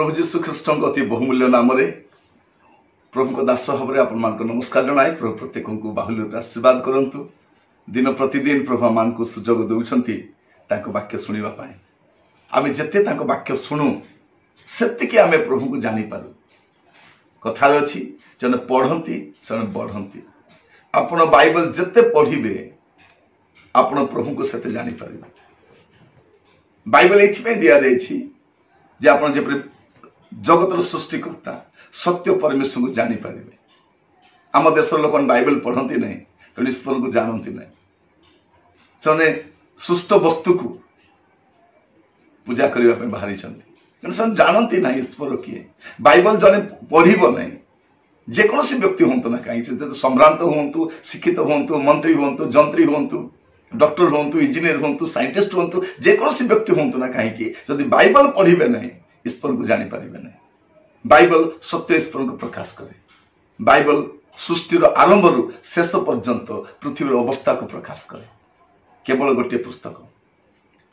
ପ୍ରଭୁ ଯୀଶୁ ଖ୍ରୀଷ୍ଟଙ୍କ ଅତି ବହୁମୂଲ୍ୟ ନାମରେ ପ୍ରଭୁଙ୍କ ଦାସ ଭାବରେ ଆପଣମାନଙ୍କୁ ନମସ୍କାର ଜଣାଏ। ପ୍ରଭୁ ପ୍ରତ୍ୟେକଙ୍କୁ ବାହୁଲ୍ୟ ରୂପେ ଆଶୀର୍ବାଦ କରନ୍ତୁ। ଦିନ ପ୍ରତିଦିନ ପ୍ରଭୁ ଆମମାନଙ୍କୁ ସୁଯୋଗ ଦେଉଛନ୍ତି ତାଙ୍କ ବାକ୍ୟ ଶୁଣିବା ପାଇଁ। ଆମେ ଯେତେ ତାଙ୍କ ବାକ୍ୟ ଶୁଣୁ ସେତିକି ଆମେ ପ୍ରଭୁଙ୍କୁ ଜାଣିପାରୁ। କଥାରେ ଅଛି, ଜଣେ ପଢ଼ନ୍ତି ସେମାନେ ବଢ଼ନ୍ତି। ଆପଣ ବାଇବଲ ଯେତେ ପଢ଼ିବେ ଆପଣ ପ୍ରଭୁଙ୍କୁ ସେତେ ଜାଣିପାରିବେ। ବାଇବଲ ଏଇଥିପାଇଁ ଦିଆଯାଇଛି ଯେ ଆପଣ ଯେପରି ଜଗତର ସୃଷ୍ଟିକର୍ତ୍ତା ସତ୍ୟ ପରମେଶ୍ୱରଙ୍କୁ ଜାଣିପାରିବେ। ଆମ ଦେଶର ଲୋକମାନେ ବାଇବଲ ପଢ଼ନ୍ତି ନାହିଁ, ତେଣୁ ଈଶ୍ୱରଙ୍କୁ ଜାଣନ୍ତି ନାହିଁ। ସେମାନେ ସୃଷ୍ଟ ବସ୍ତୁକୁ ପୂଜା କରିବା ପାଇଁ ବାହାରିଛନ୍ତି, ତେଣୁ ସେମାନେ ଜାଣନ୍ତି ନାହିଁ ଈଶ୍ୱର କିଏ। ବାଇବଲ ଜଣେ ପଢ଼ିବ ନାହିଁ, ଯେକୌଣସି ବ୍ୟକ୍ତି ହୁଅନ୍ତୁ ନା କାହିଁକି, ସେ ସମ୍ଭ୍ରାନ୍ତ ହୁଅନ୍ତୁ, ଶିକ୍ଷିତ ହୁଅନ୍ତୁ, ମନ୍ତ୍ରୀ ହୁଅନ୍ତୁ, ଯନ୍ତ୍ରୀ ହୁଅନ୍ତୁ, ଡକ୍ଟର ହୁଅନ୍ତୁ, ଇଞ୍ଜିନିୟର ହୁଅନ୍ତୁ, ସାଇଣ୍ଟିଷ୍ଟ ହୁଅନ୍ତୁ, ଯେକୌଣସି ବ୍ୟକ୍ତି ହୁଅନ୍ତୁ ନା କାହିଁକି, ଯଦି ବାଇବଲ ପଢ଼ିବେ ନାହିଁ ଈଶ୍ୱରଙ୍କୁ ଜାଣିପାରିବେ ନାହିଁ। ବାଇବଲ ସତ୍ୟ ଈଶ୍ୱରଙ୍କୁ ପ୍ରକାଶ କରେ। ବାଇବଲ ସୃଷ୍ଟିର ଆରମ୍ଭରୁ ଶେଷ ପର୍ଯ୍ୟନ୍ତ ପୃଥିବୀର ଅବସ୍ଥାକୁ ପ୍ରକାଶ କରେ। କେବଳ ଗୋଟିଏ ପୁସ୍ତକ,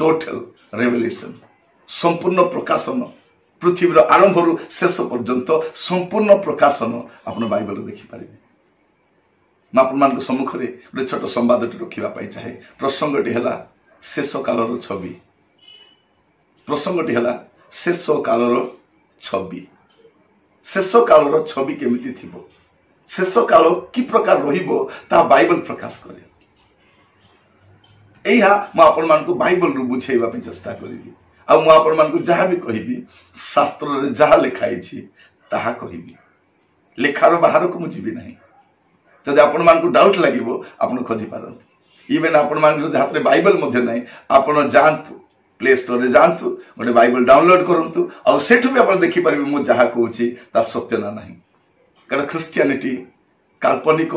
ଟୋଟାଲ ରେଭେଲେସନ, ସମ୍ପୂର୍ଣ୍ଣ ପ୍ରକାଶନ। ପୃଥିବୀର ଆରମ୍ଭରୁ ଶେଷ ପର୍ଯ୍ୟନ୍ତ ସମ୍ପୂର୍ଣ୍ଣ ପ୍ରକାଶନ ଆପଣ ବାଇବଲରେ ଦେଖିପାରିବେ। ମୁଁ ଆପଣମାନଙ୍କ ସମ୍ମୁଖରେ ଗୋଟେ ଛୋଟ ସମ୍ବାଦଟି ରଖିବା ପାଇଁ ଚାହେଁ। ପ୍ରସଙ୍ଗଟି ହେଲା ଶେଷ କାଳର ଛବି। ପ୍ରସଙ୍ଗଟି ହେଲା ଶେଷ କାଳର ଛବି। ଶେଷ କାଳର ଛବି କେମିତି ଥିବ, ଶେଷ କାଳ କି ପ୍ରକାର ରହିବ, ତାହା ବାଇବଲ ପ୍ରକାଶ କରେ। ଏହା ମୁଁ ଆପଣମାନଙ୍କୁ ବାଇବଲରୁ ବୁଝେଇବା ପାଇଁ ଚେଷ୍ଟା କରିବି। ଆଉ ମୁଁ ଆପଣମାନଙ୍କୁ ଯାହା ବି କହିବି ଶାସ୍ତ୍ରରେ ଯାହା ଲେଖା ହେଇଛି ତାହା କହିବି। ଲେଖାର ବାହାରକୁ ମୁଁ ଯିବି ନାହିଁ। ଯଦି ଆପଣମାନଙ୍କୁ ଡାଉଟ୍ ଲାଗିବ ଆପଣ ଖୋଜି ପାରନ୍ତି। ଇଭେନ୍ ଆପଣମାନଙ୍କର ଯଦି ହାତରେ ବାଇବଲ ମଧ୍ୟ ନାହିଁ, ଆପଣ ଯାଆନ୍ତୁ ପ୍ଲେ ଷ୍ଟୋରରେ ଯାଆନ୍ତୁ, ଗୋଟେ ବାଇବଲ ଡାଉନଲୋଡ୍ କରନ୍ତୁ, ଆଉ ସେଠୁ ବି ଆପଣ ଦେଖିପାରିବେ ମୁଁ ଯାହା କହୁଛି ତା ସତ୍ୟ ନା ନାହିଁ। କାରଣ ଖ୍ରୀଷ୍ଟିଆନିଟି କାଳ୍ପନିକ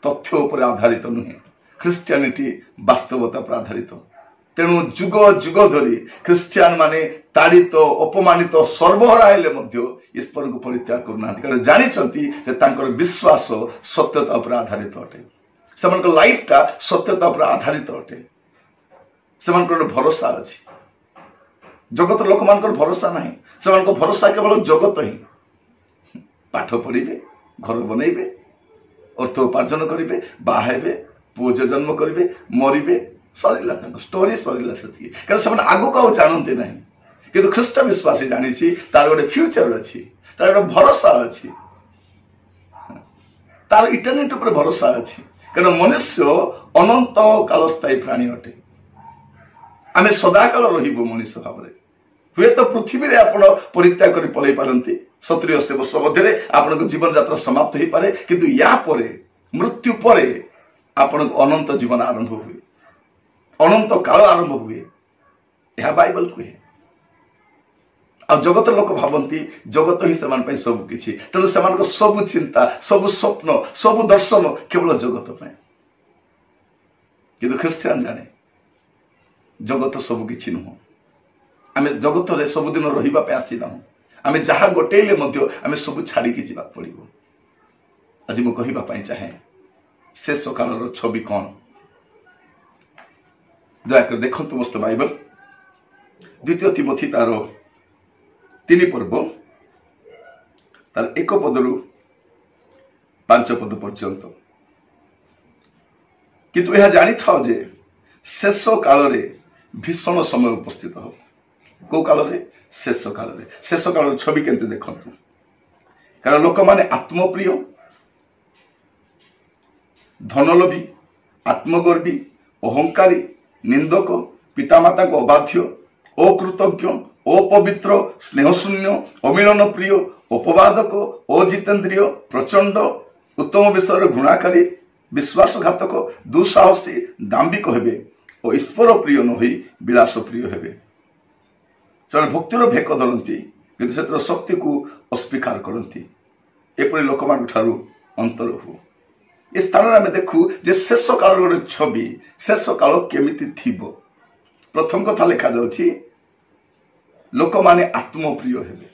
ତଥ୍ୟ ଉପରେ ଆଧାରିତ ନୁହେଁ, ଖ୍ରୀଷ୍ଟିଆନିଟି ବାସ୍ତବତା ଉପରେ ଆଧାରିତ। ତେଣୁ ଯୁଗ ଯୁଗ ଧରି ଖ୍ରୀଷ୍ଟିଆନ ମାନେ ତାଡ଼ିତ, ଅପମାନିତ, ସର୍ବହରା ହେଲେ ମଧ୍ୟ ଈଶ୍ୱରଙ୍କୁ ପରିତ୍ୟାଗ କରୁନାହାନ୍ତି। କାରଣ ଜାଣିଛନ୍ତି ଯେ ତାଙ୍କର ବିଶ୍ୱାସ ସତ୍ୟତା ଉପରେ ଆଧାରିତ ଅଟେ। ସେମାନଙ୍କ ଲାଇଫଟା ସତ୍ୟତା ଉପରେ ଆଧାରିତ ଅଟେ। ସେମାନଙ୍କର ଗୋଟେ ଭରସା ଅଛି। ଜଗତ ଲୋକମାନଙ୍କର ଭରସା ନାହିଁ। ସେମାନଙ୍କ ଭରସା କେବଳ ଜଗତ ହିଁ। ପାଠ ପଢ଼ିବେ, ଘର ବନେଇବେ, ଅର୍ଥ ଉପାର୍ଜନ କରିବେ, ବାହା ହେବେ, ପୁଅ ଝିଅ ଜନ୍ମ କରିବେ, ମରିବେ, ସରିଲା ତାଙ୍କ ଷ୍ଟୋରି, ସରିଲା ସେତିକି। କାରଣ ସେମାନେ ଆଗକୁ ଆଉ ଜାଣନ୍ତି ନାହିଁ। କିନ୍ତୁ ଖ୍ରୀଷ୍ଟ ବିଶ୍ୱାସୀ ଜାଣିଛି ତାର ଗୋଟେ ଫ୍ୟୁଚର ଅଛି, ତାର ଗୋଟେ ଭରସା ଅଛି, ତାର ଇଟର୍ନିଟି ଉପରେ ଭରସା ଅଛି। କାରଣ ମନୁଷ୍ୟ ଅନନ୍ତ କାଳସ୍ଥାୟୀ ପ୍ରାଣୀ ଅଟେ। ଆମେ ସଦାକାଳ ରହିବୁ ମଣିଷ ଭାବରେ। ହୁଏତ ପୃଥିବୀରେ ଆପଣ ପରିତ୍ୟାଗ କରି ପଳେଇ ପାରନ୍ତି, 70-80 ବର୍ଷ ମଧ୍ୟରେ ଆପଣଙ୍କ ଜୀବନଯାତ୍ରା ସମାପ୍ତ ହେଇପାରେ, କିନ୍ତୁ ୟା ପରେ ମୃତ୍ୟୁ ପରେ ଆପଣଙ୍କ ଅନନ୍ତ ଜୀବନ ଆରମ୍ଭ ହୁଏ, ଅନନ୍ତ କାଳ ଆରମ୍ଭ ହୁଏ। ଏହା ବାଇବଲ କୁହେ। ଆଉ ଜଗତ ଲୋକ ଭାବନ୍ତି ଜଗତ ହିଁ ସେମାନଙ୍କ ପାଇଁ ସବୁ କିଛି। ତେଣୁ ସେମାନଙ୍କ ସବୁ ଚିନ୍ତା, ସବୁ ସ୍ୱପ୍ନ, ସବୁ ଦର୍ଶନ କେବଳ ଜଗତ ପାଇଁ। କିନ୍ତୁ ଖ୍ରୀଷ୍ଟିଆନ ଜାଣେ ଜଗତ ସବୁ କିଛି ନୁହଁ। ଆମେ ଜଗତରେ ସବୁଦିନ ରହିବା ପାଇଁ ଆସିନାହୁଁ। ଆମେ ଯାହା ଗୋଟେଇଲେ ମଧ୍ୟ ଆମେ ସବୁ ଛାଡ଼ିକି ଯିବାକୁ ପଡ଼ିବ। ଆଜି ମୁଁ କହିବା ପାଇଁ ଚାହେଁ ଶେଷ କାଳର ଛବି କ'ଣ। ଦୟାକରି ଦେଖନ୍ତୁ ସମସ୍ତ ବାଇବଲ, ଦ୍ୱିତୀୟ ତିମୋଥି ତାର 3 ପର୍ବ, ତାର 1 ପଦରୁ 5 ପଦ ପର୍ଯ୍ୟନ୍ତ। କିନ୍ତୁ ଏହା ଜାଣିଥାଅ ଯେ ଶେଷ କାଳରେ ଭୀଷଣ ସମୟ ଉପସ୍ଥିତ ହେବ। କୋଉ କାଳରେ? ଶେଷ କାଳରେ। ଶେଷ କାଳର ଛବି କେମିତି ଦେଖନ୍ତୁ। କାରଣ ଲୋକମାନେ ଆତ୍ମପ୍ରିୟ, ଧନଲୋଭୀ, ଆତ୍ମଗର୍ବୀ, ଅହଙ୍କାରୀ, ନିନ୍ଦକ, ପିତାମାତାଙ୍କୁ ଅବାଧ୍ୟ, ଅକୃତଜ୍ଞ, ଅପବିତ୍ର, ସ୍ନେହଶୂନ୍ୟ, ଅମିଳନ ପ୍ରିୟ, ଅପବାଦକ, ଅଜିତେନ୍ଦ୍ରିୟ, ପ୍ରଚଣ୍ଡ, ଉତ୍ତମ ବିଷୟରେ ଘୃଣାକାରୀ, ବିଶ୍ୱାସଘାତକ, ଦୁଃସାହସୀ, ଦାମ୍ବିକ ହେବେ ଓ ଈଶ୍ୱର ପ୍ରିୟ ନ ହୋଇ ବିଳାସ ପ୍ରିୟ ହେବେ। ସେମାନେ ଭକ୍ତିର ଭେକ ଧରନ୍ତି, କିନ୍ତୁ ସେଥିର ଶକ୍ତିକୁ ଅସ୍ୱୀକାର କରନ୍ତି। ଏପରି ଲୋକମାନଙ୍କ ଠାରୁ ଅନ୍ତର ହୁଅ। ଏ ସ୍ଥାନରେ ଆମେ ଦେଖୁ ଯେ ଶେଷ କାଳର ଗୋଟେ ଛବି, ଶେଷ କାଳ କେମିତି ଥିବ। ପ୍ରଥମ କଥା ଲେଖାଯାଉଛି ଲୋକମାନେ ଆତ୍ମପ୍ରିୟ ହେବେ।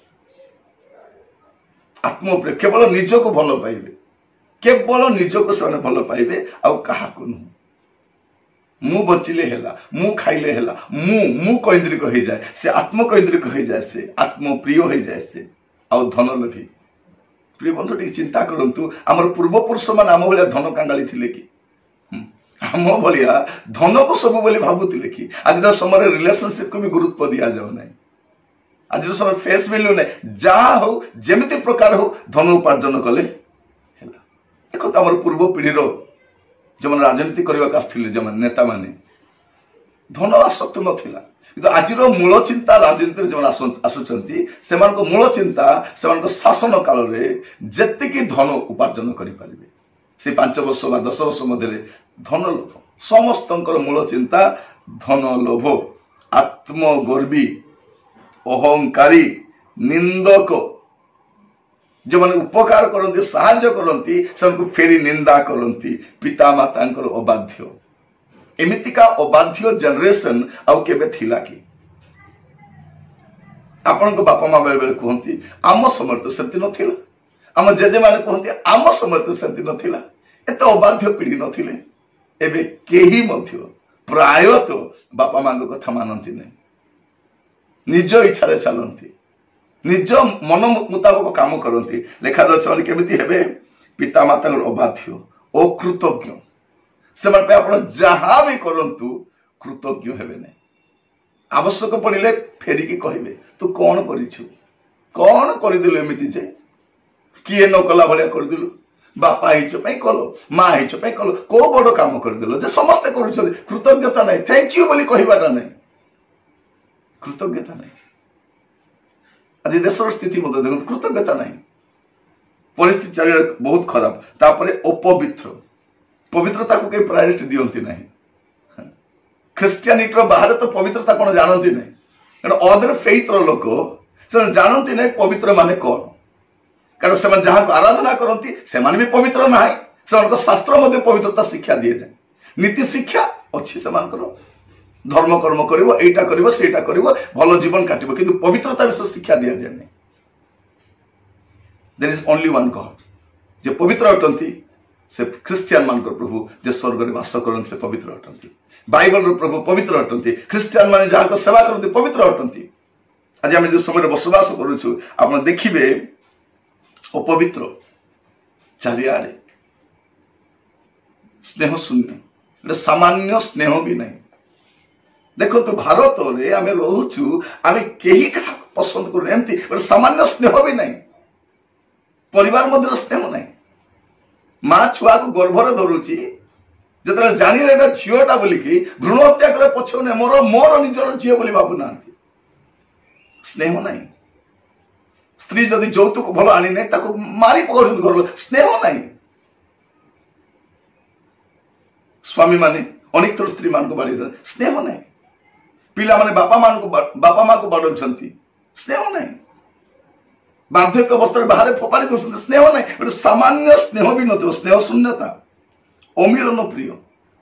ଆତ୍ମପ୍ରିୟ, କେବଳ ନିଜକୁ ଭଲ ପାଇବେ, କେବଳ ନିଜକୁ ସେମାନେ ଭଲ ପାଇବେ, ଆଉ କାହାକୁ ନୁହଁ। ମୁଁ ବଞ୍ଚିଲେ ହେଲା, ମୁଁ ଖାଇଲେ ହେଲା, ମୁଁ କୈନ୍ଦ୍ରିକ ହେଇଯାଏ, ସେ ଆତ୍ମକୈନ୍ଦ୍ରିକ ହେଇଯାଏ, ସେ ଆତ୍ମପ୍ରିୟ ହେଇଯାଏ, ସେ ଆଉ ଧନ ଲୋଭୀ। ପ୍ରିୟ ବନ୍ଧୁ, ଟିକେ ଚିନ୍ତା କରନ୍ତୁ, ଆମର ପୂର୍ବପୁରୁଷ ମାନେ ଆମ ଭଳିଆ ଧନ କାଙ୍ଗାଳି ଥିଲେ କି? ଆମ ଭଳିଆ ଧନକୁ ସବୁ ବୋଲି ଭାବୁଥିଲେ କି? ଆଜିର ସମୟରେ ରିଲେସନସିପକୁ ବି ଗୁରୁତ୍ୱ ଦିଆଯାଉ ନାହିଁ। ଆଜିର ସମୟରେ ଫେସ୍ ଭ୍ୟାଲ୍ୟୁ ନାହିଁ। ଯାହା ହଉ, ଯେମିତି ପ୍ରକାର ହଉ, ଧନ ଉପାର୍ଜନ କଲେ ହେଲା। ଦେଖନ୍ତୁ, ଆମର ପୂର୍ବ ପିଢ଼ିର ଯେଉଁମାନେ ରାଜନୀତି କରିବାକୁ ଆସୁଥିଲେ, ଯେଉଁମାନେ ନେତାମାନେ, ଧନ ଆସକ୍ତ ନଥିଲା। କିନ୍ତୁ ଆଜିର ମୂଳ ଚିନ୍ତା, ରାଜନୀତିରେ ଯେଉଁମାନେ ଆସୁଛନ୍ତି, ସେମାନଙ୍କ ମୂଳ ଚିନ୍ତା ସେମାନଙ୍କ ଶାସନ କାଳରେ ଯେତିକି ଧନ ଉପାର୍ଜନ କରିପାରିବେ, ସେ 5 ବର୍ଷ ବା 10 ବର୍ଷ ମଧ୍ୟରେ ଧନ ଲୋଭ। ସମସ୍ତଙ୍କର ମୂଳ ଚିନ୍ତା ଧନ ଲୋଭ। ଆତ୍ମଗର୍ବୀ, ଅହଙ୍କାରୀ, ନିନ୍ଦକ, ଯେଉଁମାନେ ଉପକାର କରନ୍ତି, ସାହାଯ୍ୟ କରନ୍ତି, ସେମାନଙ୍କୁ ଫେରି ନିନ୍ଦା କରନ୍ତି, ପିତା ମାତାଙ୍କର ଅବାଧ୍ୟ। ଏମିତିକା ଅବାଧ୍ୟ ଜେନେରେସନ ଆଉ କେବେ ଥିଲା କି? ଆପଣଙ୍କ ବାପା ମା ବେଳେ ବେଳେ କୁହନ୍ତି, ଆମ ସମୟରେ ତ ସେମିତି ନଥିଲା। ଆମ ଜେଜେମାନେ କୁହନ୍ତି, ଆମ ସମୟରେ ତ ସେମିତି ନଥିଲା, ଏତେ ଅବାଧ୍ୟ ପିଢି ନଥିଲେ। ଏବେ କେହି ମଧ୍ୟ ପ୍ରାୟତଃ ବାପା ମାଙ୍କ କଥା ମାନନ୍ତି ନାହିଁ, ନିଜ ଇଚ୍ଛାରେ ଚାଲନ୍ତି, ନିଜ ମନ ମୁତାବକ କାମ କରନ୍ତି। ଲେଖାଯାଉଛି ସେମାନେ କେମିତି ହେବେ? ପିତା ମାତାଙ୍କର ଅବାଧ୍ୟ, ଅକୃତଜ୍ଞ। ସେମାନେ ପାଇଁ ଆପଣ ଯାହା ବି କରନ୍ତୁ କୃତଜ୍ଞ ହେବେ ନାହିଁ। ଆବଶ୍ୟକ ପଡ଼ିଲେ ଫେରିକି କହିବେ, ତୁ କଣ କରିଛୁ, କଣ କରିଦେଲୁ ଏମିତି ଯେ କିଏ ନ କଲା ଭଳିଆ କରିଦେଲୁ? ବାପା ହେଇଛ ପାଇଁ କଲ, ମା ହେଇଛ ପାଇଁ କଲ, କୋଉ ବଡ କାମ କରିଦେଲ ଯେ ସମସ୍ତେ କରୁଛନ୍ତି? କୃତଜ୍ଞତା ନାହିଁ, thank you ବୋଲି କହିବାଟା ନାହିଁ, କୃତଜ୍ଞତା ନାହିଁ। ଆଜି ଦେଶର ସ୍ଥିତି ମଧ୍ୟ ଦେଖନ୍ତୁ, କୃତଜ୍ଞତା ନାହିଁ, ପରିସ୍ଥିତି ଚାରିଆଡ଼େ ବହୁତ ଖରାପ। ତାପରେ ଅପବିତ୍ର, ପବିତ୍ରତାକୁ କେହି ପ୍ରାୟୋରିଟି ଦିଅନ୍ତି ନାହିଁ। ଖ୍ରୀଷ୍ଟିଆନିଟିର ବାହାରେ ତ ପବିତ୍ରତା କଣ ଜାଣନ୍ତି ନାହିଁ, କାରଣ ଅଦର ଫେଇଥର ଲୋକ ସେମାନେ ଜାଣନ୍ତି ନାହିଁ ପବିତ୍ର ମାନେ କଣ। କାରଣ ସେମାନେ ଯାହାକୁ ଆରାଧନା କରନ୍ତି ସେମାନେ ବି ପବିତ୍ର ନାହିଁ। ସେମାନଙ୍କ ଶାସ୍ତ୍ର ମଧ୍ୟ ପବିତ୍ରତା ଶିକ୍ଷା ଦିଏ ନାହିଁ। ନୀତି ଶିକ୍ଷା ଅଛି ସେମାନଙ୍କର, ଧର୍ମ କର୍ମ କରିବ, ଏଇଟା କରିବ, ସେଇଟା କରିବ, ଭଲ ଜୀବନ କାଟିବ, କିନ୍ତୁ ପବିତ୍ରତା ବିଷୟ ଶିକ୍ଷା ଦିଆଯାଏ ନାହିଁ। There is only one God, ଯେ ପବିତ୍ର ଅଟନ୍ତି ସେ ଖ୍ରୀଷ୍ଟିଆନ ମାନଙ୍କର ପ୍ରଭୁ, ଯେ ସ୍ୱର୍ଗରେ ବାସ କରନ୍ତି ସେ ପବିତ୍ର ଅଟନ୍ତି। ବାଇବଲର ପ୍ରଭୁ ପବିତ୍ର ଅଟନ୍ତି। ଖ୍ରୀଷ୍ଟିଆନ ମାନେ ଯାହାଙ୍କ ସେବା କରନ୍ତି ପବିତ୍ର ଅଟନ୍ତି। ଆଜି ଆମେ ଯେଉଁ ସମୟରେ ବସବାସ କରୁଛୁ, ଆପଣ ଦେଖିବେ ଅପବିତ୍ର ଚାରିଆଡ଼େ, ସ୍ନେହ ଶୂନ୍ୟ, ଗୋଟେ ସାମାନ୍ୟ ସ୍ନେହ ବି ନାହିଁ। ଦେଖନ୍ତୁ, ଭାରତରେ ଆମେ ରହୁଛୁ, ଆମେ କେହି କାହାକୁ ପସନ୍ଦ କରୁନୁ, ଏମିତି ଗୋଟେ ସାମାନ୍ୟ ସ୍ନେହ ବି ନାହିଁ। ପରିବାର ମଧ୍ୟରେ ସ୍ନେହ ନାହିଁ। ମା ଛୁଆକୁ ଗର୍ଭରେ ଧରୁଛି, ଯେତେବେଳେ ଜାଣିଲେ ଏଇଟା ଝିଅଟା ବୋଲିକି ଭ୍ରୂଣ ହତ୍ୟା କରିବା ପଛଉନି, ମୋର ନିଜର ଝିଅ ବୋଲି ଭାବୁନାହାନ୍ତି। ସ୍ନେହ ନାହିଁ। ସ୍ତ୍ରୀ ଯଦି ଯୌତୁକ ଭଲ ଆଣିନେ ତାକୁ ମାରି ପକାଉଛନ୍ତି ଘର। ସ୍ନେହ ନାହିଁ। ସ୍ୱାମୀ ମାନେ ଅନେକ ଥର ସ୍ତ୍ରୀ ମାନଙ୍କୁ ବାଡେଇ, ସ୍ନେହ ନାହିଁ। ପିଲାମାନେ ବାପା ମାକୁ ବାଡଉଛନ୍ତି, ସ୍ନେହ ନାହିଁ। ବାର୍ଦ୍ଧକ୍ୟ ଅବସ୍ଥାରେ ବାହାରେ ଫୋପାଡ଼ି ଦଉଛନ୍ତି, ସ୍ନେହ ନାହିଁ। ଗୋଟେ ସାମାନ୍ୟ ସ୍ନେହ ବି ନଥିବ, ସ୍ନେହ ଶୂନ୍ୟତା। ଅମିଳନ ପ୍ରିୟ,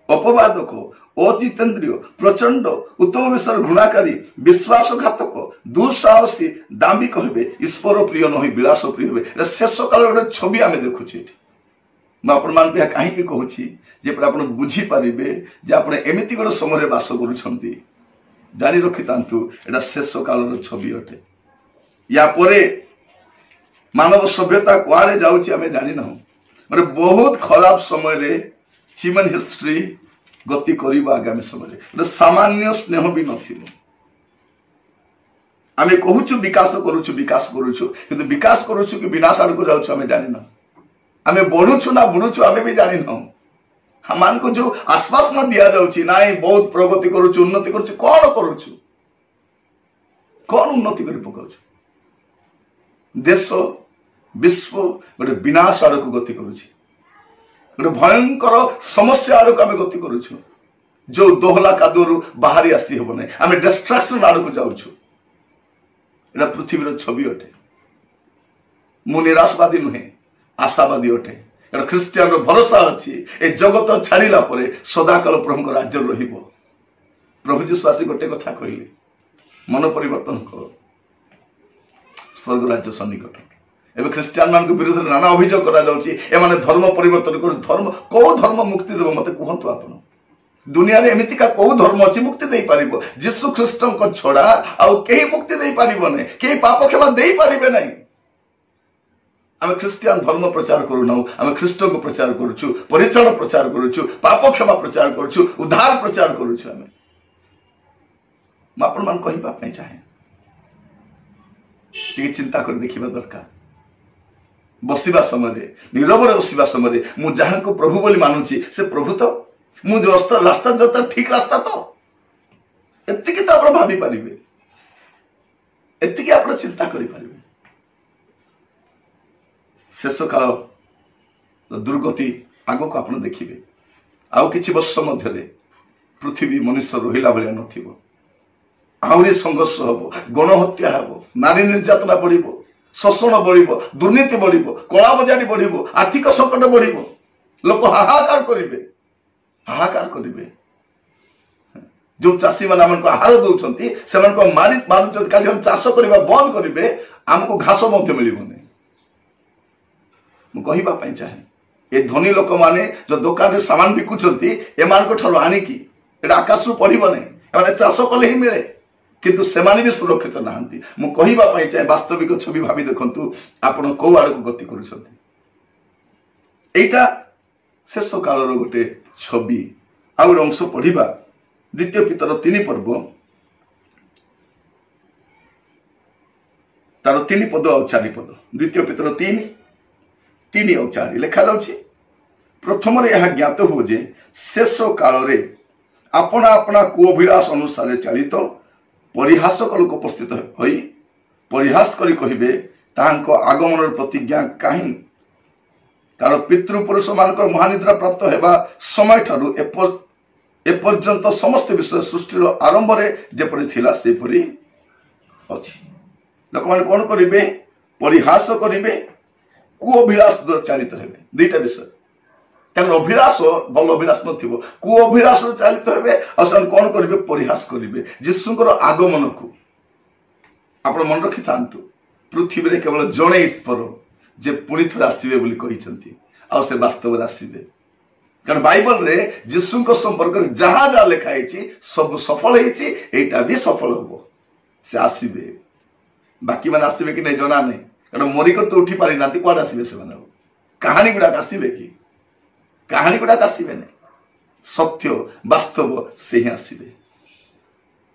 ଅପବାଦକ, ଅଜିତେନ୍ଦ୍ରିୟ, ପ୍ରଚଣ୍ଡ, ଉତ୍ତମ ବିଷୟରେ ଘୃଣାକାରୀ, ବିଶ୍ୱାସଘାତକ, ଦୁଃସାହସୀ, ଦାମ୍ଭିକ ହେବେ, ଈଶ୍ୱର ପ୍ରିୟ ନୁହେଁ ବିଳାସ ପ୍ରିୟ ହେବେ। ଏଟା ଶେଷ କାଳର ଗୋଟେ ଛବି ଆମେ ଦେଖୁଛୁ ଏଠି। ମୁଁ ଆପଣମାନଙ୍କୁ ଏହା କାହିଁକି କହୁଛି, ଯେପରି ଆପଣ ବୁଝିପାରିବେ ଯେ ଆପଣ ଏମିତି ଗୋଟେ ସମୟରେ ବାସ କରୁଛନ୍ତି। ଜାଣି ରଖିଥାନ୍ତୁ, ଏଟା ଶେଷ କାଳର ଛବି ଅଟେ। ୟା ପରେ ମାନବ ସଭ୍ୟତା କୁଆଡେ ଯାଉଛି ଆମେ ଜାଣିନାହୁଁ। ମାନେ ବହୁତ ଖରାପ ସମୟରେ ହ୍ୟୁମାନ ହିଷ୍ଟ୍ରି ଗତି କରିବ ଆଗାମୀ ସମୟରେ। ଗୋଟେ ସାମାନ୍ୟ ସ୍ନେହ ବି ନଥିବ। ଆମେ କହୁଛୁ ବିକାଶ କରୁଛୁ, ବିକାଶ କରୁଛୁ, କିନ୍ତୁ ବିକାଶ କରୁଛୁ କି ବିନାଶ ଆଡକୁ ଯାଉଛୁ ଆମେ ଜାଣିନାହୁଁ। ଆମେ ବଢୁଛୁ ନା ବୁଢୁଛୁ ଆମେ ବି ଜାଣିନାହୁଁ। ଆମମାନଙ୍କୁ ଯୋଉ ଆଶ୍ୱାସନା ଦିଆଯାଉଛି, ନାଇଁ ବହୁତ ପ୍ରଗତି କରୁଛୁ, ଉନ୍ନତି କରୁଛୁ, କଣ କରୁଛୁ, କଣ ଉନ୍ନତି କରି ପକାଉଛୁ? ଦେଶ, ବିଶ୍ୱ ଗୋଟେ ବିନାଶ ଆଡକୁ ଗତି କରୁଛି, ଗୋଟେ ଭୟଙ୍କର ସମସ୍ୟା ଆଡକୁ ଆମେ ଗତି କରୁଛୁ, ଯୋଉ ଦୋହଲା କାଦୁଅରୁ ବାହାରି ଆସି ହେବ ନାହିଁ। ଆମେ ଡିଷ୍ଟ୍ରାକ୍ସନ ଆଡକୁ ଯାଉଛୁ। ଏଟା ପୃଥିବୀର ଛବି ଅଟେ। ମୁଁ ନିରାଶବାଦୀ ନୁହେଁ, ଆଶାବାଦୀ ଅଟେ। କାରଣ ଖ୍ରୀଷ୍ଟିଆନର ଭରସା ଅଛି, ଏ ଜଗତ ଛାଡ଼ିଲା ପରେ ସଦାକାଳ ପ୍ରଭୁଙ୍କ ରାଜ୍ୟରେ ରହିବ। ପ୍ରଭୁ ଯୀଶୁ ଆସି ଗୋଟେ କଥା କହିଲେ, ମନ ପରିବର୍ତ୍ତନ କର, ସ୍ୱର୍ଗ ରାଜ୍ୟ ସନ୍ନିକଟ। ଏବେ ଖ୍ରୀଷ୍ଟିଆନ ମାନଙ୍କ ବିରୁଦ୍ଧରେ ନାନା ଅଭିଯୋଗ କରାଯାଉଛି, ଏମାନେ ଧର୍ମ ପରିବର୍ତ୍ତନ କରୁ। ଧର୍ମ କୋଉ ଧର୍ମ ମୁକ୍ତି ଦେବ ମତେ କୁହନ୍ତୁ ଆପଣ? ଦୁନିଆରେ ଏମିତିକା କୋଉ ଧର୍ମ ଅଛି ମୁକ୍ତି ଦେଇପାରିବ? ଯୀଶୁ ଖ୍ରୀଷ୍ଟଙ୍କ ଛଡା ଆଉ କେହି ମୁକ୍ତି ଦେଇପାରିବ ନାହିଁ, କେହି ପାପ କ୍ଷମା ଦେଇପାରିବେ ନାହିଁ। ଆମେ ଖ୍ରୀଷ୍ଟିଆନ ଧର୍ମ ପ୍ରଚାର କରୁନାହୁଁ, ଆମେ ଖ୍ରୀଷ୍ଟଙ୍କୁ ପ୍ରଚାର କରୁଛୁ, ପରିତ୍ରାଣ ପ୍ରଚାର କରୁଛୁ, ପାପ କ୍ଷମା ପ୍ରଚାର କରୁଛୁ, ଉଦ୍ଧାର ପ୍ରଚାର କରୁଛୁ। ଆମେ ମୁଁ ଆପଣମାନଙ୍କୁ କହିବା ପାଇଁ ଚାହେଁ, ଟିକେ ଚିନ୍ତା କରି ଦେଖିବା ଦରକାର। ବସିବା ସମୟରେ, ନିରବରେ ବସିବା ସମୟରେ, ମୁଁ ଯାହାଙ୍କୁ ପ୍ରଭୁ ବୋଲି ମାନୁଛି ସେ ପ୍ରଭୁ ତ? ମୁଁ ଯୋଉ ରାସ୍ତା ଯୋଉ ଠିକ ରାସ୍ତା ତ? ଏତିକି ତ ଆପଣ ଭାବିପାରିବେ, ଏତିକି ଆପଣ ଚିନ୍ତା କରିପାରିବେ। ଶେଷ କାଳ ଦୁର୍ଗତି ଆଗକୁ ଆପଣ ଦେଖିବେ। ଆଉ କିଛି ବର୍ଷ ମଧ୍ୟରେ ପୃଥିବୀ ମନୁଷ୍ୟ ରହିଲା ଭଳିଆ ନଥିବ। ଆହୁରି ସଂଘର୍ଷ ହବ, ଗଣହତ୍ୟା ହେବ, ନାରୀ ନିର୍ଯାତନା ବଢିବ, ଶୋଷଣ ବଢିବ, ଦୁର୍ନୀତି ବଢିବ, କଳାବଜାରୀ ବଢିବ, ଆର୍ଥିକ ସଙ୍କଟ ବଢିବ, ଲୋକ ହାହାକାର କରିବେ, ହାହାକାର କରିବେ। ଯୋଉ ଚାଷୀମାନେ ଆମକୁ ଆହାର ଦଉଛନ୍ତି ସେମାନଙ୍କୁ ମାରି ମାରୁଛନ୍ତି। କାଲି ଆମେ ଚାଷ କରିବା ବନ୍ଦ କରିବେ, ଆମକୁ ଘାସ ମଧ୍ୟ ମିଳିବନି। ମୁଁ କହିବା ପାଇଁ ଚାହେଁ, ଏ ଧନୀ ଲୋକମାନେ ଯୋଉ ଦୋକାନରେ ସାମାନ ବିକୁଛନ୍ତି ଏମାନଙ୍କ ଠାରୁ ଆଣିକି, ଏଇଟା ଆକାଶରୁ ପଡିବ ନାହିଁ, ଏମାନେ ଚାଷ କଲେ ହିଁ ମିଳେ, କିନ୍ତୁ ସେମାନେ ବି ସୁରକ୍ଷିତ ନାହାନ୍ତି। ମୁଁ କହିବା ପାଇଁ ଚାହେଁ, ବାସ୍ତବିକ ଛବି ଭାବି ଦେଖନ୍ତୁ ଆପଣ କୋଉ ଆଡକୁ ଗତି କରୁଛନ୍ତି। ଏଇଟା ଶେଷ କାଳର ଗୋଟେ ଛବି। ଆଉ ଗୋଟେ ଅଂଶ ପଢିବା, ଦ୍ୱିତୀୟ ପିତର 3 ପର୍ବ ତାର 3 ପଦ ଆଉ 4 ପଦ। ଦ୍ୱିତୀୟ ପିତର 3 3 ଆଉ 4 ଲେଖାଯାଉଛି, ପ୍ରଥମରେ ଏହା ଜ୍ଞାତ ହୁଏ ଯେ ଶେଷ କାଳରେ ଆପଣା ଆପଣା କୁଅଭିଳାଷ ଅନୁସାରେ ଚାଳିତ ପରିହାସକ ଲୋକ ଉପସ୍ଥିତ ହୋଇ ପରିହାସ କରି କହିବେ, ତାହାଙ୍କ ଆଗମନର ପ୍ରତିଜ୍ଞା କାହିଁ? କାରଣ ପିତୃପୁରୁଷ ମାନଙ୍କର ମହାନିଦ୍ରା ପ୍ରାପ୍ତ ହେବା ସମୟଠାରୁ ଏପର୍ଯ୍ୟନ୍ତ ସମସ୍ତ ବିଷୟ ସୃଷ୍ଟିର ଆରମ୍ଭରେ ଯେପରି ଥିଲା ସେପରି ଅଛି। ଲୋକମାନେ କଣ କରିବେ? ପରିହାସ କରିବେ, କୁଅଭିଳାଷ ଦ୍ୱାରା ଚାଳିତ ହେବେ। ଦୁଇଟା ବିଷୟ, ତାଙ୍କର ଅଭିଳାଷ ଭଲ ଅଭିଳାଷ ନଥିବ, କୁଅଭିଳାଷ ଚାଳିତ ହେବେ। ଆଉ ସେମାନେ କଣ କରିବେ? ପରିହାସ କରିବେ ଯୀଶୁଙ୍କର ଆଗମନକୁ। ଆପଣ ମନେ ରଖିଥାନ୍ତୁ, ପୃଥିବୀରେ କେବଳ ଜଣେ ଈଶ୍ୱର ଯେ ପୁଣି ଥରେ ଆସିବେ ବୋଲି କହିଛନ୍ତି, ଆଉ ସେ ବାସ୍ତବରେ ଆସିବେ। କାରଣ ବାଇବଲରେ ଯୀଶୁଙ୍କ ସମ୍ପର୍କରେ ଯାହା ଯାହା ଲେଖା ହେଇଛି ସବୁ ସଫଳ ହେଇଛି, ଏଇଟା ବି ସଫଳ ହବ। ସେ ଆସିବେ, ବାକି ମାନେ ଆସିବେ କି ନାଇଁ ଜଣା ନାହିଁ, କାରଣ ମରିକରି ତ ଉଠି ପାରିନାହାନ୍ତି, କୁଆଡେ ଆସିବେ ସେମାନେ? ଆଉ କାହାଣୀ ଗୁଡାକ ଆସିବେ କି? କାହାଣୀ ଗୁଡାକ ଆସିବେ ନାହିଁ। ସତ୍ୟ ବାସ୍ତବ ସେ ହିଁ ଆସିବେ।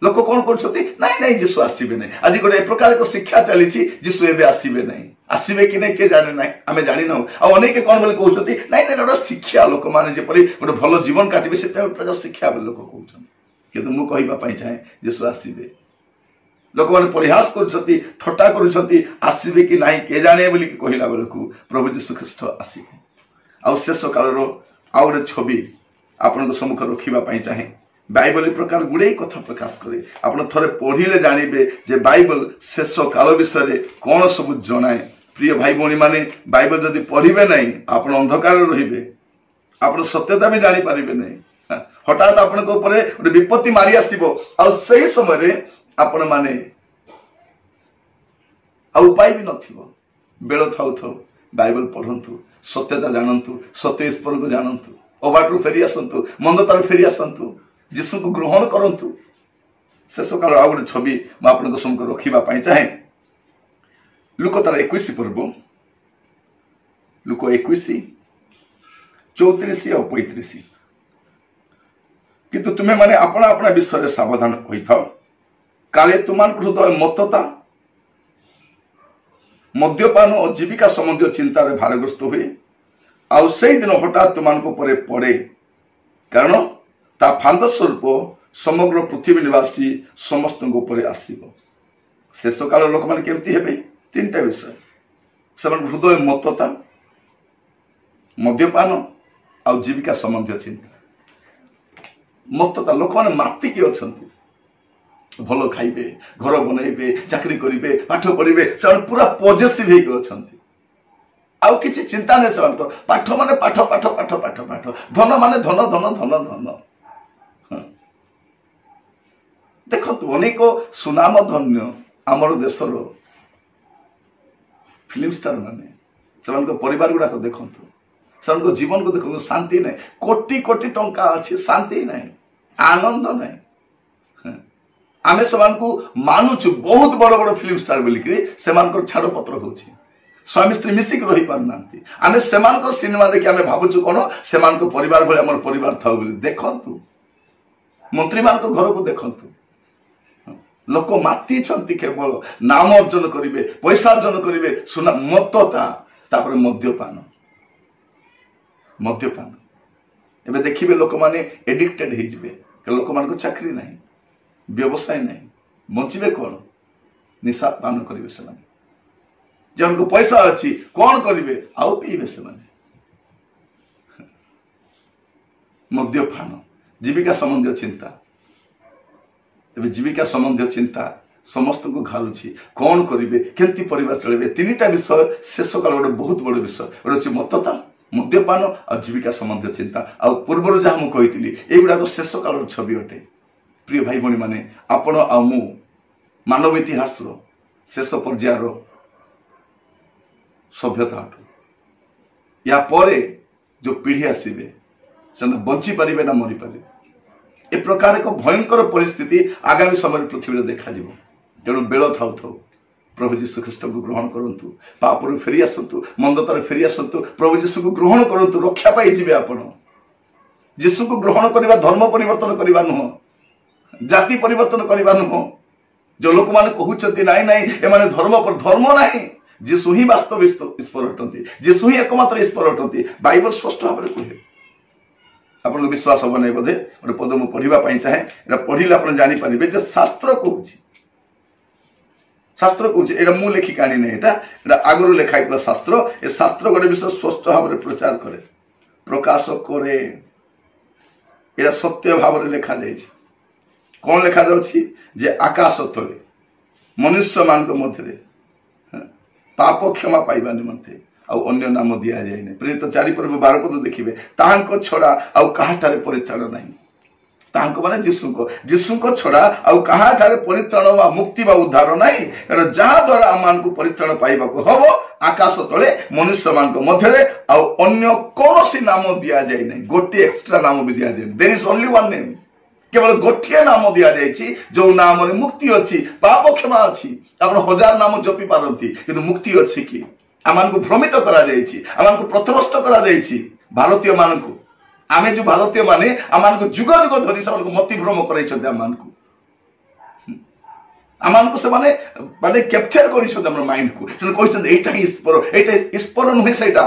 ଲୋକ କଣ କରୁଛନ୍ତି? ନାଇଁ ନାଇଁ ଯୀଶୁ ଆସିବେ ନାହିଁ। ଆଜି ଗୋଟେ ଏ ପ୍ରକାର ଏକ ଶିକ୍ଷା ଚାଲିଛି, ଯୀଶୁ ଏବେ ଆସିବେ ନାହିଁ। ଆସିବେ କି ନାଇଁ କିଏ ଜାଣେ ନାହିଁ, ଆମେ ଜାଣିନାହୁଁ। ଆଉ ଅନେକ କଣ ବୋଲି କହୁଛନ୍ତି, ନାଇଁ ନାଇଁ ଗୋଟେ ଶିକ୍ଷା, ଲୋକମାନେ ଯେପରି ଗୋଟେ ଭଲ ଜୀବନ କାଟିବେ ସେଟା ଗୋଟେ ପ୍ରକାର ଶିକ୍ଷା ବୋଲି ଲୋକ କହୁଛନ୍ତି। କିନ୍ତୁ ମୁଁ କହିବା ପାଇଁ ଚାହେଁ, ଯୀଶୁ ଆସିବେ। ଲୋକମାନେ ପରିହାସ କରୁଛନ୍ତି, ଥଟ୍ଟା କରୁଛନ୍ତି, ଆସିବେ କି ନାହିଁ କିଏ ଜାଣେ ବୋଲି କହିଲା ବେଳକୁ ପ୍ରଭୁ ଯୀଶୁ ଖ୍ରୀଷ୍ଟ ଆସିବେ। ଆଉ ଶେଷ କାଳର ଆଉ ଗୋଟେ ଛବି ଆପଣଙ୍କ ସମ୍ମୁଖ ରଖିବା ପାଇଁ ଚାହେଁ। ବାଇବଲ ଏ ପ୍ରକାର ଗୁଡ଼ାଏ କଥା ପ୍ରକାଶ କରେ। ଆପଣ ଥରେ ପଢିଲେ ଜାଣିବେ ଯେ ବାଇବଲ ଶେଷ କାଳ ବିଷୟରେ କଣ ସବୁ ଜଣାଏ। ପ୍ରିୟ ଭାଇ ଭଉଣୀ ମାନେ, ବାଇବଲ ଯଦି ପଢିବେ ନାହିଁ ଆପଣ ଅନ୍ଧକାରରେ ରହିବେ, ଆପଣ ସତ୍ୟତା ବି ଜାଣିପାରିବେ ନାହିଁ। ହଠାତ୍ ଆପଣଙ୍କ ଉପରେ ଗୋଟେ ବିପତ୍ତି ମାରି ଆସିବ, ଆଉ ସେଇ ସମୟରେ ଆପଣ ମାନେ ଆଉ ଉପାୟ ବି ନଥିବ। ବେଳ ଥାଉ ଥାଉ ବାଇବଲ ପଢନ୍ତୁ, ସତ୍ୟତା ଜାଣନ୍ତୁ, ସତ୍ୟ ଈଶ୍ୱରଙ୍କୁ ଜାଣନ୍ତୁ, ଅବାଟରୁ ଫେରି ଆସନ୍ତୁ, ମନ୍ଦତାରୁ ଫେରି ଆସନ୍ତୁ, ଯୀଶୁଙ୍କୁ ଗ୍ରହଣ କରନ୍ତୁ। ଶେଷ କାଳ ଆଉ ଗୋଟେ ଛବି ମୁଁ ଆପଣଙ୍କ ସମ୍ମୁଖରେ ରଖିବା ପାଇଁ ଚାହେଁ। ଲୂକ ତାର 21 ପର୍ବ, ଲୂକ 21 34 ଆଉ 35। କିନ୍ତୁ ତୁମେମାନେ ଆପଣା ଆପଣା ବିଷୟରେ ସାବଧାନ ହୋଇଥାଅ, କାଳେ ତୁମମାନଙ୍କ ହୃଦୟ ମତ୍ତତା, ମଦ୍ୟପାନ ଓ ଜୀବିକା ସମ୍ବନ୍ଧୀୟ ଚିନ୍ତାରେ ଭାରଗ୍ରସ୍ତ ହୁଏ, ଆଉ ସେଇଦିନ ହଠାତ୍ ତୁମମାନଙ୍କ ଉପରେ ପଡ଼େ, କାରଣ ତା ଫାନ୍ଦ ସ୍ୱରୂପ ସମଗ୍ର ପୃଥିବୀ ନିବାସୀ ସମସ୍ତଙ୍କ ଉପରେ ଆସିବ। ଶେଷ କାଳ ଲୋକମାନେ କେମିତି ହେବେ? ତିନିଟା ବିଷୟ, ସେମାନଙ୍କ ହୃଦୟ ମତ୍ତତା, ମଦ୍ୟପାନ ଆଉ ଜୀବିକା ସମ୍ବନ୍ଧୀୟ ଚିନ୍ତା। ମତ୍ତତା, ଲୋକମାନେ ମାତିକି ଅଛନ୍ତି, ଭଲ ଖାଇବେ, ଘର ବନେଇବେ, ଚାକିରି କରିବେ, ପାଠ ପଢିବେ, ସେମାନେ ପୁରା ପଜେସିଭ ହେଇକି ଅଛନ୍ତି। ଆଉ କିଛି ଚିନ୍ତା ନାହିଁ ସେମାନଙ୍କର। ପାଠ ମାନେ ପାଠ, ପାଠ ପାଠ ପାଠ ପାଠ, ଧନ ମାନେ ଧନ ଧନ ଧନ ଧନ। ଦେଖନ୍ତୁ, ଅନେକ ସୁନାମ ଧନ୍ୟ ଆମର ଦେଶର ଫିଲ୍ମ ଷ୍ଟାର ମାନେ, ସେମାନଙ୍କ ପରିବାର ଗୁଡାକ ଦେଖନ୍ତୁ, ସେମାନଙ୍କ ଜୀବନକୁ ଦେଖନ୍ତୁ, ଶାନ୍ତି ନାହିଁ। କୋଟି କୋଟି ଟଙ୍କା ଅଛି, ଶାନ୍ତି ନାହିଁ। ଆନନ୍ଦ ନାହିଁ। ଆମେ ସେମାନଙ୍କୁ ମାନୁଛୁ ବହୁତ ବଡ଼ ବଡ଼ ଫିଲ୍ମ ଷ୍ଟାର ବୋଲିକିରି, ସେମାନଙ୍କର ଛାଡ଼ପତ୍ର ହେଉଛି, ସ୍ୱାମୀ ସ୍ତ୍ରୀ ମିଶିକି ରହିପାରୁନାହାନ୍ତି। ଆମେ ସେମାନଙ୍କର ସିନେମା ଦେଖି ଆମେ ଭାବୁଛୁ କ'ଣ ସେମାନଙ୍କ ପରିବାର ଭଳି ଆମର ପରିବାର ଥାଉ ବୋଲି। ଦେଖନ୍ତୁ ମନ୍ତ୍ରୀମାନଙ୍କ ଘରକୁ ଦେଖନ୍ତୁ, ଲୋକ ମାତିଛନ୍ତି କେବଳ ନାମ ଅର୍ଜନ କରିବେ, ପଇସା ଅର୍ଜନ କରିବେ, ସୁନା ମତତା, ତାପରେ ମଦ୍ୟପାନ ମଦ୍ୟପାନ। ଏବେ ଦେଖିବେ ଲୋକମାନେ ଏଡିକ୍ଟେଡ ହେଇଯିବେ, ଲୋକମାନଙ୍କ ଚାକିରି ନାହିଁ, ବ୍ୟବସାୟ ନାହିଁ, ବଞ୍ଚିବେ କ'ଣ? ନିଶା ପାନ କରିବେ ସେମାନେ। ଯେଉଁମାନଙ୍କୁ ପଇସା ଅଛି କ'ଣ କରିବେ? ଆଉ ପିଇବେ ସେମାନେ। ମଦ୍ୟପାନ, ଜୀବିକା ସମ୍ବନ୍ଧୀୟ ଚିନ୍ତା। ଏବେ ଜୀବିକା ସମ୍ବନ୍ଧୀୟ ଚିନ୍ତା ସମସ୍ତଙ୍କୁ ଘାରୁଛି, କ'ଣ କରିବେ, କେମିତି ପରିବାର ଚଳେଇବେ। ତିନିଟା ବିଷୟ ଶେଷ କାଳ ଗୋଟେ ବହୁତ ବଡ଼ ବିଷୟ। ଗୋଟେ ହେଉଛି ମତତା, ମଦ୍ୟପାନ ଆଉ ଜୀବିକା ସମ୍ବନ୍ଧୀୟ ଚିନ୍ତା। ଆଉ ପୂର୍ବରୁ ଯାହା ମୁଁ କହିଥିଲି, ଏଇଗୁଡ଼ାକ ଶେଷ କାଳର ଛବି ଅଟେ। ପ୍ରିୟ ଭାଇ ଭଉଣୀମାନେ, ଆପଣ ଆଉ ମୁଁ ମାନବ ଇତିହାସର ଶେଷ ପର୍ଯ୍ୟାୟର ସଭ୍ୟତା ଅଟୁ। ୟା ପରେ ଯୋଉ ପିଢ଼ି ଆସିବେ ସେମାନେ ବଞ୍ଚିପାରିବେ ନା ମରିପାରିବେ? ଏ ପ୍ରକାର ଏକ ଭୟଙ୍କର ପରିସ୍ଥିତି ଆଗାମୀ ସମୟରେ ପୃଥିବୀରେ ଦେଖାଯିବ। ତେଣୁ ବେଳ ଥାଉ ଥାଉ ପ୍ରଭୁ ଯୀଶୁ ଖ୍ରୀଷ୍ଟଙ୍କୁ ଗ୍ରହଣ କରନ୍ତୁ, ପାପରୁ ଫେରି ଆସନ୍ତୁ, ମନ୍ଦତାରୁ ଫେରି ଆସନ୍ତୁ, ପ୍ରଭୁ ଯୀଶୁକୁ ଗ୍ରହଣ କରନ୍ତୁ, ରକ୍ଷା ପାଇଯିବେ ଆପଣ। ଯୀଶୁଙ୍କୁ ଗ୍ରହଣ କରିବା ଧର୍ମ ପରିବର୍ତ୍ତନ କରିବା ନୁହଁ, ଜାତି ପରିବର୍ତ୍ତନ କରିବା ନୁହଁ। ଯୋଉ ଲୋକମାନେ କହୁଛନ୍ତି ନାଇଁ ନାଇଁ ଏମାନେ ଧର୍ମ, ଧର୍ମ ନାହିଁ, ଯୀଶୁ ହିଁ ବାସ୍ତବ ଈଶ୍ୱର ଅଟନ୍ତି, ଯୀଶୁ ହିଁ ଏକମାତ୍ର ଈଶ୍ୱର ଅଟନ୍ତି। ବାଇବଲ ସ୍ପଷ୍ଟ ଭାବରେ କୁହେ। ଆପଣଙ୍କୁ ବିଶ୍ୱାସ ହବ ନାହିଁ ବୋଧେ, ଗୋଟେ ପଦ ମୁଁ ପଢିବା ପାଇଁ ଚାହେଁ। ଏଇଟା ପଢିଲେ ଆପଣ ଜାଣିପାରିବେ ଯେ ଶାସ୍ତ୍ର କହୁଛି, ଶାସ୍ତ୍ର କହୁଛି। ଏଇଟା ମୁଁ ଲେଖିକି ଆଣିନି, ଏଇଟା ଏଇଟା ଆଗରୁ ଲେଖା ହେଇଥିବା ଶାସ୍ତ୍ର। ଏ ଶାସ୍ତ୍ର ଗୋଟେ ବିଷୟ ସ୍ପଷ୍ଟ ଭାବରେ ପ୍ରଚାର କରେ, ପ୍ରକାଶ କରେ। ଏଇଟା ସତ୍ୟ ଭାବରେ ଲେଖାଯାଇଛି। କ'ଣ ଲେଖାଯାଉଛି? ଯେ ଆକାଶ ତଳେ ମନୁଷ୍ୟମାନଙ୍କ ମଧ୍ୟରେ ପାପ କ୍ଷମା ପାଇବା ନିମନ୍ତେ ଆଉ ଅନ୍ୟ ନାମ ଦିଆଯାଇନି। ପ୍ରେରିତ 4:12 ପଦ ଦେଖିବେ, ତାହାଙ୍କ ଛଡ଼ା ଆଉ କାହାଠାରେ ପରିତ୍ରାଣ ନାହିଁ। ତାହାଙ୍କ ମାନେ ଯୀଶୁଙ୍କ, ଯୀଶୁଙ୍କ ଛଡ଼ା ଆଉ କାହାଠାରେ ପରିତ୍ରାଣ ବା ମୁକ୍ତି ବା ଉଦ୍ଧାର ନାହିଁ। କାରଣ ଯାହା ଦ୍ୱାରା ଆମମାନଙ୍କୁ ପରିତ୍ରାଣ ପାଇବାକୁ ହବ, ଆକାଶ ତଳେ ମନୁଷ୍ୟମାନଙ୍କ ମଧ୍ୟରେ ଆଉ ଅନ୍ୟ କୌଣସି ନାମ ଦିଆଯାଇ ନାହିଁ। ଗୋଟିଏ ଏକ୍ସଟ୍ରା ନାମ ବି ଦିଆଯାଇନି। There is only one name. କେବଳ ଗୋଟିଏ ନାମ ଦିଆଯାଇଛି, ଯୋଉ ନାମରେ ମୁକ୍ତି ଅଛି, ପାପ କ୍ଷମା ଅଛି। ଆପଣ ହଜାର ନାମ ଜପି ପାରନ୍ତି, କିନ୍ତୁ ମୁକ୍ତି ଅଛି କି? ଆମମାନଙ୍କୁ ଭ୍ରମିତ କରାଯାଇଛି, ଆମମାନଙ୍କୁ ପଥଭ୍ରଷ୍ଟ କରାଯାଇଛି। ଭାରତୀୟ ମାନଙ୍କୁ, ଆମେ ଯୋଉ ଭାରତୀୟ ମାନେ, ଆମମାନଙ୍କୁ ଯୁଗ ଯୁଗ ଧରି ସେମାନଙ୍କୁ ମତିଭ୍ରମ କରାଇଛନ୍ତି। ଆମମାନଙ୍କୁ ସେମାନେ ମାନେ କ୍ୟାପଚର କରିଛନ୍ତି ଆମର ମାଇଣ୍ଡକୁ। ସେମାନେ କହିଛନ୍ତି ଏଇଟା ହିଁ ଈଶ୍ୱର, ଏଇଟା ଈଶ୍ୱର ନୁହେଁ, ସେଇଟା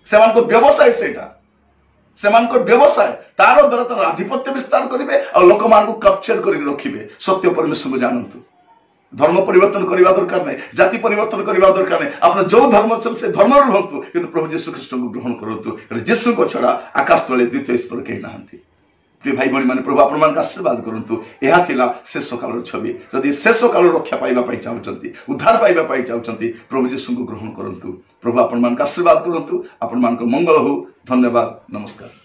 ସେମାନଙ୍କ ବ୍ୟବସାୟ, ସେଇଟା ସେମାନଙ୍କର ବ୍ୟବସାୟ। ତାର ଦ୍ୱାରା ତାର ଆଧିପତ୍ୟ ବିସ୍ତାର କରିବେ ଆଉ ଲୋକମାନଙ୍କୁ କ୍ୟାପଚର କରିକି ରଖିବେ। ସତ୍ୟ ପରମେଶ୍ୱରଙ୍କୁ ଜାଣନ୍ତୁ। ଧର୍ମ ପରିବର୍ତ୍ତନ କରିବା ଦରକାର ନାହିଁ, ଜାତି ପରିବର୍ତ୍ତନ କରିବା ଦରକାର ନାହିଁ। ଆପଣ ଯୋଉ ଧର୍ମ ଅଛନ୍ତି ସେ ଧର୍ମରେ ରୁହନ୍ତୁ, କିନ୍ତୁ ପ୍ରଭୁ ଯୀଶୁ ଖ୍ରୀଷ୍ଟଙ୍କୁ ଗ୍ରହଣ କରନ୍ତୁ। କାରଣ ଯୀଶୁଙ୍କ ଛଡ଼ା ଆକାଶ ତଳେ ଦ୍ୱିତୀୟ ଈଶ୍ୱର କେହି ନାହାନ୍ତି। ପ୍ରିୟ ଭାଇ ଭଉଣୀମାନେ, ପ୍ରଭୁ ଆପଣମାନଙ୍କୁ ଆଶୀର୍ବାଦ କରନ୍ତୁ। ଏହା ଥିଲା ଶେଷ କାଳର ଛବି। ଯଦି ଶେଷ କାଳର ରକ୍ଷା ପାଇବା ପାଇଁ ଚାହୁଁଛନ୍ତି, ଉଦ୍ଧାର ପାଇବା ପାଇଁ ଚାହୁଁଛନ୍ତି, ପ୍ରଭୁ ଯୀଶୁଙ୍କୁ ଗ୍ରହଣ କରନ୍ତୁ। ପ୍ରଭୁ ଆପଣମାନଙ୍କୁ ଆଶୀର୍ବାଦ କରନ୍ତୁ, ଆପଣମାନଙ୍କ ମଙ୍ଗଳ ହଉ। ଧନ୍ୟବାଦ, ନମସ୍କାର।